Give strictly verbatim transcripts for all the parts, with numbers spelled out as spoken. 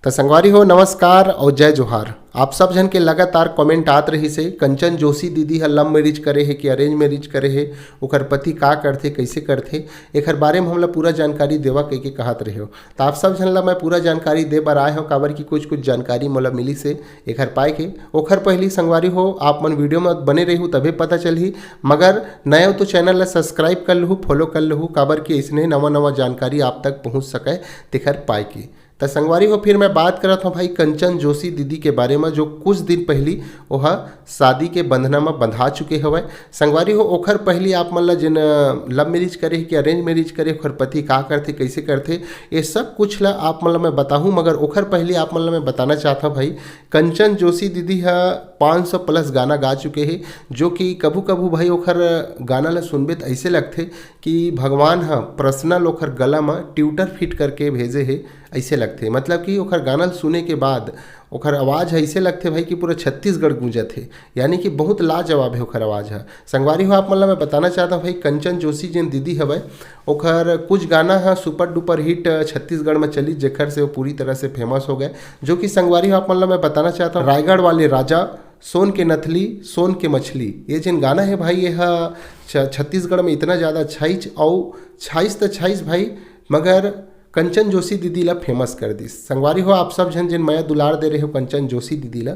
त संगवारी हो, नमस्कार और जय जोहार। आप सब झन के लगातार कमेंट आत रहिस हे, कंचन जोशी दीदी ह लव मैरिज करे हे कि अरेंज मैरिज करे हे, ओकर पति का करथे, कइसे करथे, एखर बारे म हमला पूरा जानकारी देवा कहिके कहत रहे हो। त आप सब झन ला मैं पूरा जानकारी दे बर आए हव, काबर कि कुछ कुछ जानकारी मोला मिलिस हे एखर पाए के। ओखर पहिली संगवारी हो, आप मन वीडियो म बने रहिहू तभे पता चलही, मगर नए हो तो चैनल ला सब्सक्राइब कर लहू, फॉलो कर लहू, काबर कि अइसने नवा नवा जानकारी आप तक पहुँच सकय तेखर पाए के। त संगवारी हो, फिर मैं बात करत हव भाई कंचन जोशी दीदी के बारे म, जो कुछ दिन पहिली ओहा शादी के बंधना म बंधा चुके हवय। संगवारी हो, ओखर पहिली आप मन ला जेन, अ, लव मैरिज करे हे कि अरेंज मैरिज करे, ओखर पति का करथे, कइसे करथे, ये सब कुछ ला आप मन ला मैं बताहूँ, मगर ओखर पहिली आप मन ला मैं बताना चाहत हव भाई, कंचन जोशी दीदी ह पाँच सौ प्लस गाना गा चुके हे, जो कि कभू-कभू भाई ओखर गाना ला सुनबे त अइसे लगथे कि भगवान ह पर्सनल ओखर गला म ट्यूटर फिट करके भेजे हे, अइसे लगथे। मतलब कि ओखर गाना ल सुने के बाद ओखर आवाज़ ह अइसे लगथे भाई कि पूरा छत्तीसगढ़ गूंजत हे, यानी कि बहुत लाजवाब हे ओखर आवाज़ ह। संगवारी हो, आप मन ला मैं बताना चाहत हव भाई, कंचन जोशी जेन दीदी हवय, ओखर कुछ गाना ह सुपर डुपर हिट छत्तीसगढ़ म चलिस, जेखर से वो पूरी तरह से फेमस हो गए, जो कि संगवारी हो, आप मन ला मैं बताना चाहत हव, रायगढ़ वाले राजा, सोन के नथली, सोन के मछली, ये जेन गाना हे भाई, ये ह छ-, छत्तीसगढ़ में इतना ज़्यादा छाइच, अउ छाइच त छाइच भाई, मगर कंचन जोशी दीदी ला फेमस कर दिस। संगवारी हो, आप सब झन जेन मया दुलार दे रहे हो कंचन जोशी दीदी ला,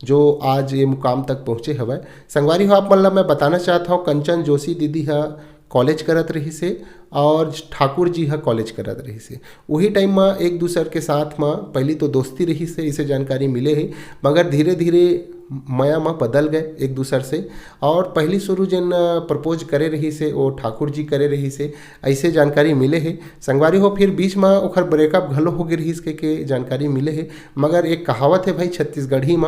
जो आज ये मुकाम तक पहुँचे हवय। संगवारी हो, आप मन ला मैं बताना चाहत हव, कंचन जोशी दीदी ह कॉलेज करत रहिस हे और ठाकुर जी ह कॉलेज करत रहिस हे। उही टाइम म एक दूसर के साथ म पहिली तो दोस्ती रहिस हे, इसे जानकारी मिले हे, मगर धीरे-धीरे मया म बदल गए एक दूसर से। और पहिली शुरू जेन प्रपोज करे रहिस हे, वो ठाकुर जी करे रहिस हे, अइसे जानकारी मिले हे। संगवारी हो, फिर बीच म ओखर ब्रेकअप घलो हो गे रहिस के, के जानकारी मिले हे। मगर एक कहावत हे भाई छत्तीसगढ़ी म,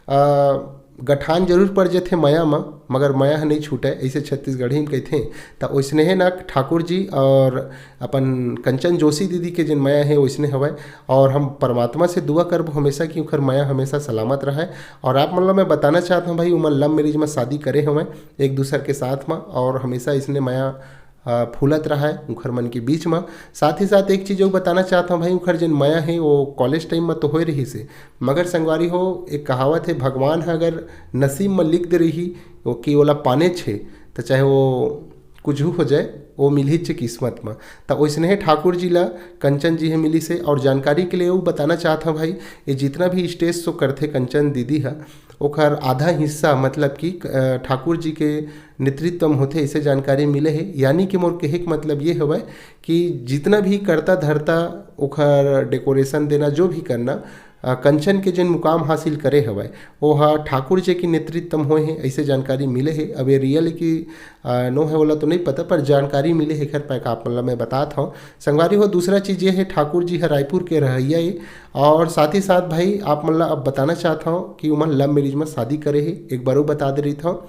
अ, गठान जरूर पड़ जथे मया म, मगर मया ह नइ छूटय, अइसे छत्तीसगढ़ी म कहिथे। त ओइसने हे ना ठाकुर जी और अपन कंचन जोशी दीदी के जेन मया हे, ओइसने हवय। और हम परमात्मा से दुआ करबो हमेशा कि ओखर मया हमेशा सलामत रहय। और आप मन ला मैं बताना चाहत हव भाई, उमन लव मैरिज म शादी करे हवय एक दूसर के साथ म, और हमेशा अइसने मया, अ, फूलत रहय उखर मन के बीच म। साथ ही साथ एक चीज अउ बताना चाहत हव भाई, उखर जेन मया हे, वो कॉलेज टाइम म तो होए रहिस हे, मगर संगवारी हो, एक कहावत हे, भगवान ह अगर नसीब म लिख दे रही, वो कि ओला पानेच हे, त चाहे वो कुछ हो जाए, वो मिलहीच हे किस्मत म। त ओइसने हे ठाकुर जी ला कंचन जी हे मिलिस हे। और जानकारी के लिए वो बताना चाहत हव भाई, ये जितना भी स्टेज शो करथे कंचन दीदी ह, ओखर आधा हिस्सा मतलब कि, अ, ठाकुर जी के नेतृत्व म होथे, अइसे जानकारी मिले हे। यानी कि मोर कहे के मतलब ये हवय कि जितना भी करता धरता, ओखर डेकोरेशन देना, जो भी करना, अ, कंचन के जेन मुकाम हासिल करे हवय, वो ह ठाकुर जी के नेतृत्व म होए हे, अइसे जानकारी मिले हे। अब ये रियल कि, अ, नो हे, ओला तो नइ पता, पर जानकारी मिले हे, एखर पाए का आप मन ला मैं बतात हव। संगवारी हो, दूसरा चीज ये हे, ठाकुर जी ह रायपुर के रहइया ए, और साथ ही साथ भाई, आप मन ला अब बताना चाहत हव कि उमन लव मैरिज म शादी करे हे, एक बार अउ बता दे रहित हव।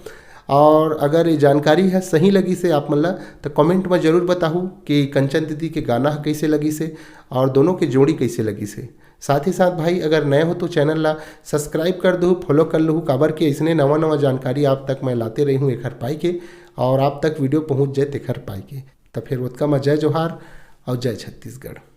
और अगर ये जानकारी ह सही लगिस हे आप मन ला, त कमेंट म जरूर बताहू कि कंचन दीदी के गाना ह कइसे लगिस हे और दोनों के जोड़ी कइसे लगिस हे। साथ ही साथ भाई, अगर नए हो तो चैनल ला सब्सक्राइब कर दहू, फॉलो कर लहू, काबर कि अइसने नवा नवा जानकारी आप तक मैं लाते रही हूँ एखर पाए के, और आप तक वीडियो पहुँच जाए तेखर पाए के। त फिर ओतका म जय जोहार और जय छत्तीसगढ़।